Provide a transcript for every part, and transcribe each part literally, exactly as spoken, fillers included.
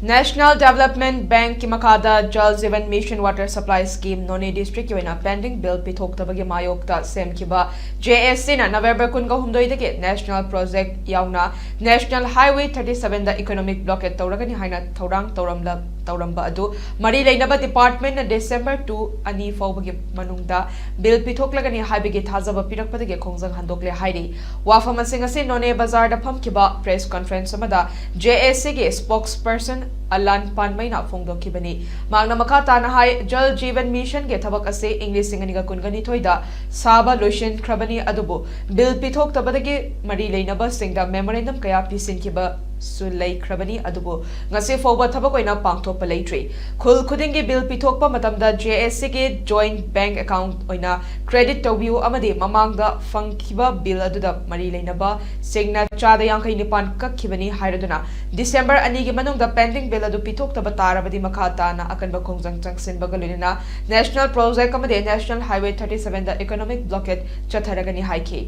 National Development Bank ꯀꯤ ꯃꯈꯥꯗ Jal Jeevan Mission Water Supply Scheme Noney District ꯀꯤ ꯑꯣꯏꯅ pending bill ꯄꯤꯊꯣꯛꯇꯕꯒꯤ ꯃꯥꯌꯣꯛꯇ ꯁꯦꯝꯈꯤꯕ J A C ꯅ November ꯀꯨꯟꯍꯨꯝꯗꯣꯏꯗꯒꯤ National Project ꯌꯥꯎꯅ National Highway thirty seven ꯗ economic blockade ꯇꯧꯔꯒꯅꯤ ꯍꯥꯏꯅ ꯊꯧꯔꯥꯡ ꯇꯧꯔꯝꯂ-, ꯇꯧꯔꯝꯕ ꯑꯗꯨ ꯃꯔꯤ ꯂꯩꯅꯕ department ꯅ December two, ꯑꯅꯤ ꯐꯥꯎꯕꯒꯤ ꯃꯅꯨꯡꯗ bill ꯄꯤꯊꯣꯛꯂꯒꯅꯤ ꯍꯥꯏꯕꯒꯤ ꯊꯥꯖꯕ ꯄꯤꯔꯛꯄꯗꯒꯤ ꯈꯣꯡꯖꯪ ꯍꯟꯗꯣꯛꯂꯦ ꯍꯥꯏꯔꯤ꯫ ꯋꯥꯐꯝ ꯑꯁꯤꯡ ꯑꯁꯤ ꯅꯣꯅꯦ ꯕꯖꯥꯔꯗ ꯐꯝꯈꯤꯕ press conference ꯑꯃꯗ J A C ꯒꯤ spokesperson ꯑꯂꯥꯟ ꯄꯥꯟꯃꯩꯅ ꯐꯣꯡꯗꯣꯛꯈꯤꯕꯅꯤ꯫ ꯃꯍꯥꯛꯅ ꯃꯈꯥ ꯇꯥꯅ ꯍꯥꯏ, Jal Jeevan Mission ꯒꯤ ꯊꯕꯛ ꯑꯁꯤ ꯏꯪ ꯂꯤꯁꯤꯡ ꯑꯅꯤꯒ ꯀꯨꯟꯒ ꯅꯤꯊꯣꯏꯗ ꯁꯥꯕ ꯂꯣꯏꯁꯤꯟꯈ꯭ꯔꯕꯅꯤ, ꯑꯗꯨꯕꯨ bill ꯄꯤꯊꯣꯛꯇꯕꯗꯒꯤ ꯃꯔꯤ ꯂꯩꯅꯕꯁꯤꯡꯗ memorandum ꯀꯌꯥ ꯄꯤꯁꯤꯟꯈꯤꯕꯁꯨ ꯂꯩꯈ꯭ꯔꯕꯅꯤ, ꯑꯗꯨꯕꯨ ꯉꯁꯤ ꯐꯥꯎꯕ ꯊꯕꯛ ꯑꯣꯏꯅ ꯄꯥꯡꯊꯣꯛꯄ ꯂꯩꯇ꯭ꯔꯤ꯫ ꯈꯨꯜ ꯈꯨꯗꯤꯡꯒꯤ bill ꯄꯤꯊꯣꯛꯄ ꯃꯇꯝꯗ J A C ꯒꯤ joint bank account ꯑꯣꯏꯅ credit ꯇꯧꯕꯤꯌꯨ ꯑꯃꯗꯤ ꯃꯃꯥꯡꯗ ꯐꯪꯈꯤꯕ bill ꯑꯗꯨꯗ ꯃꯔꯤ ꯂꯩꯅꯕꯁꯤꯡꯅ ꯆꯥꯗ ꯌꯥꯡꯈꯩ ꯅꯤꯄꯥꯟ ꯀꯛꯈꯤꯕꯅꯤ ꯍꯥꯏꯔꯗꯨꯅ December ꯑꯅꯤꯒꯤ ꯃꯅꯨꯡꯗ pending bill ꯑꯗꯨ ꯄꯤꯊꯣꯛꯇꯕ ꯇꯥꯔꯕꯗꯤ ꯃꯈꯥ ꯇꯥꯅ ꯑꯀꯟꯕ ꯈꯣꯡꯖꯪ ꯆꯪꯁꯤꯟꯕꯒ ꯂꯣꯏꯅꯅ National Project ꯑꯃꯗꯤ National Highway thirty seven ꯗ economic blockade ꯆꯠꯊꯔꯒꯅꯤ ꯍꯥꯏꯈꯤ꯫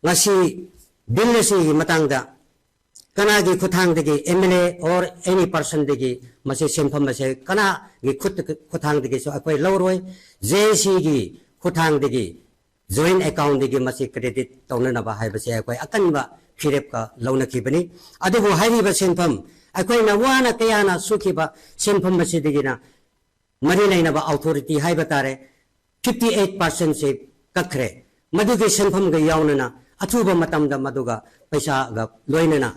ꯉꯁꯤ bill ꯑꯁꯤꯒꯤ ꯃꯇꯥꯡꯗ ꯀꯅꯥꯒꯤ ꯈꯨꯠꯊꯥꯡꯗꯒꯤ, M L A or any person ꯗꯒꯤ ꯃꯁꯤ ꯁꯦꯟꯐꯝ ꯑꯁꯦ ꯀꯅꯥꯒꯤ ꯈꯨꯠ, ꯈꯨꯠꯊꯥꯡꯗꯒꯤꯁꯨ ꯑꯩꯈꯣꯏ ꯂꯧꯔꯣꯏ꯫ J A C ꯒꯤ ꯈꯨꯠꯊꯥꯡꯗꯒꯤ joint account ꯗꯒꯤ ꯃꯁꯤ credit ꯇꯧꯅꯅꯕ ꯍꯥꯏꯕꯁꯦ ꯑꯩꯈꯣꯏ ꯑꯀꯟꯕ ꯐꯤꯔꯦꯞꯀ ꯂꯧꯅꯈꯤꯕꯅꯤ꯫ ꯑꯗꯨꯕꯨ ꯍꯥꯏꯔꯤꯕ ꯁꯦꯟꯐꯝ, ꯑꯩꯈꯣꯏꯅ ꯋꯥꯅ ꯀꯌꯥꯅ ꯁꯨꯈꯤꯕ ꯁꯦꯟꯐꯝ ꯑꯁꯤꯗꯒꯤꯅ ꯃꯔꯤ ꯂꯩꯅꯕ authority ꯍꯥꯏꯕ ꯇꯥꯔꯦ, fifty eight percent ꯁꯦ ꯀꯛꯈ꯭ꯔꯦ꯫ ꯃꯗꯨꯒꯤ ꯁꯦꯟꯐꯝꯒ ꯌꯥꯎꯅꯅ ꯑꯊꯨꯕ ꯃꯇꯝꯗ ꯃꯗꯨꯒ ꯄꯩꯁꯥꯒ ꯂꯣꯏꯅꯅ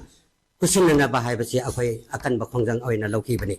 ꯈꯨꯠꯁꯤꯟꯅꯅꯕ ꯍꯥꯏꯕꯁꯤ ꯑꯩꯈꯣꯏ ꯑꯀꯟꯕ ꯈꯣꯡꯖꯪ ꯑꯣꯏꯅ ꯂꯧꯈꯤꯕꯅꯤ꯫